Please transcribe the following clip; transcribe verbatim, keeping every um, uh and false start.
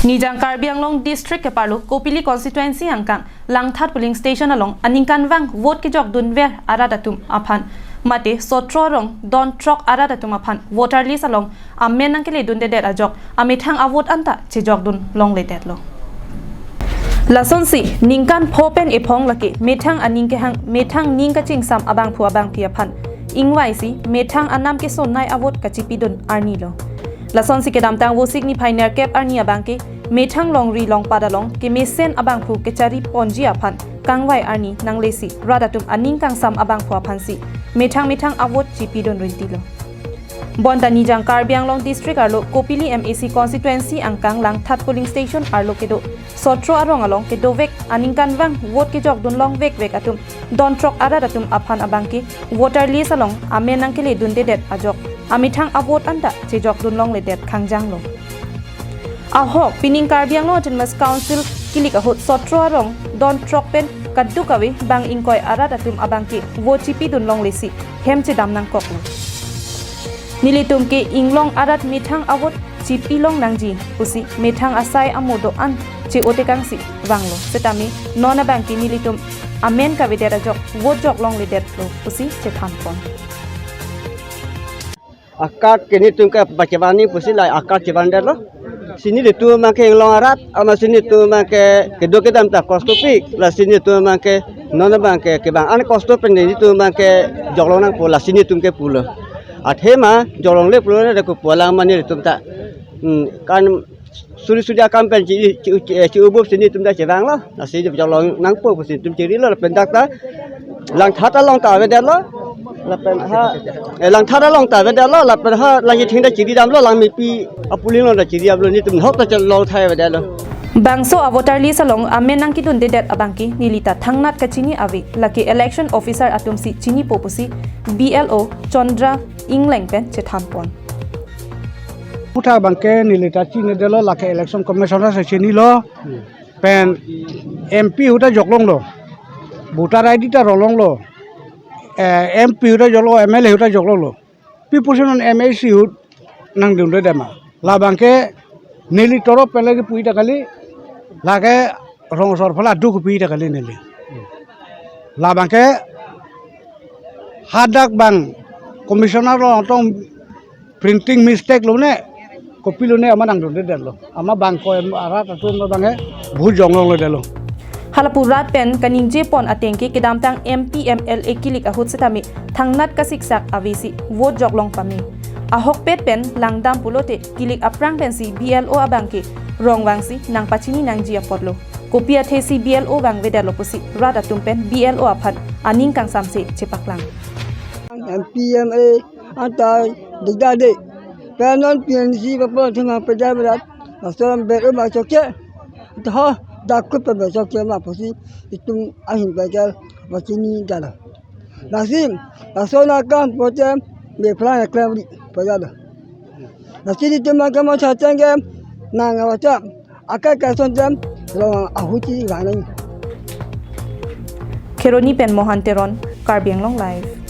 Nijang Karbi Anglong District keparlo Kopili Constituency angkang Langthat Polling Station along aningkanvang vote kejokdunver arat atum aphan mate sotro arong don throk arat atum aphan voter list along amen nangkeledundedet ajok amethang avote anta chejokdun longledetlo. Lasonsi ningkan pho pen ephong lake methang aning kehang methang ning kachingsam abangphu abangphi aphan ingvaisi methang anam kesonnei avote kachipidun arnilo. Lasonsi kedamtang Vosik niphai nerkep arni abangke methang longri longpat along kemesen abangphu kechari ponji aphan kangvai arni nanglesi rat atum aning kangsam abangphu aphansi methang methang avote chipidun rintilo. Bonta Nijang Karbi Anglong District arlo Kopili M A C constituency angkang Langthat polling station arlo kedo sotro arong along kedovek aningkanvang vote kejokdun longvekvek atum don throk arat atum aphan abangke voter list along amen nangkeledundedet ajok amethang avote anta chejokdun longledet khangjanglo. Ahok pining Karbi Anglong Autonomous Council kilik ahut sotro arong don throk pen kadokave bang ingkoi arat atum abangke vote chipidun longlesi hem chedam nangkoklo. Nelitum ke inglong arat methang avote chipilong nangji pusi methang asai amo do-an che-otekangsi vanglo. Setame non abangke nelitum amen kavedet ajok vote jok longledetlo pusi chethanpon. A-card ke nelitum ke pachevani pusi la a-card chevandetlo. Si nelitum abangke inglong arat, amatsi nelitum abangke kedo kedam ta kostopik, lasi nelitum abangke non abangke kebang an kosto pen nelitum abangke joklong nangpo, lasi nelitum ke pulo. Athema joklongle pulo ne deko pulang mane nelitum ta. Hmm, kan suri suri akam pen chi chi chi, chi ubup si nelitum ta chevanglo. Lasi joklong nangpo pusi nelitum chirilo lapen dak ta Langthat along ta avedetlo. Lapen ha, eh, Langthat along ta avedetlo. Lapen ha, Langthing ta chiridamlo, Langmepi a-polling along ta chiridamlo, nelitum ahok ta chelong thai avedetlo. Bangso a-voter list along amen nangkedundedet abangke nelita thangnat kachini ave, lake election officer atumsi chinipo pusi B L O Chandra Engleng pen chethanpon. Puthak abangke nelita chinidetlo, lake election commissioner si chinilo. Pen M P ahut ta joklonglo, voter I D ta rolonglo, eh, M P ahut ta joklonglo, M L A ahut ta joklonglo. Pi pusi non M A C ahut nangdundedet ma? Labangke neli torop pen lake pu-i ta kali, lake rong asor aphan la do kepi ta kali neli. Labangke hadak bang commissioner along tong printing mistake lone, kopilone amat nangdundedetlo. Amat bang ko em arat atum abangke vote jok longledetlo. Hala pu rat pen kaningjepon ateng ke kedamtang M P M L A kilik ahut setame thangnat kasiksak avesi vote joklong pame. Ahokpet pen langdam pulote kilik aphrang pensi B L O abangke rong vangsi nangpachini nangji apotlo. Kopi athesi B L O vangvedetlo pusi rat atum pen B L O aphan aning kangsamse chepaklang. M P M L A anta dikdade. Pen non P N C papo thema pejabat. Laso lam ber ma choke. Tho dakut pe choke ma pusi itum ahin pegal pachini dala. Lasi laso nakam pote me plang klem ri pegal. Lasi itum akam chateng ke nang awacham akai kason jam lo ahuti vanang. Kheroni pen Mohan Teron, Karbi Anglong Live.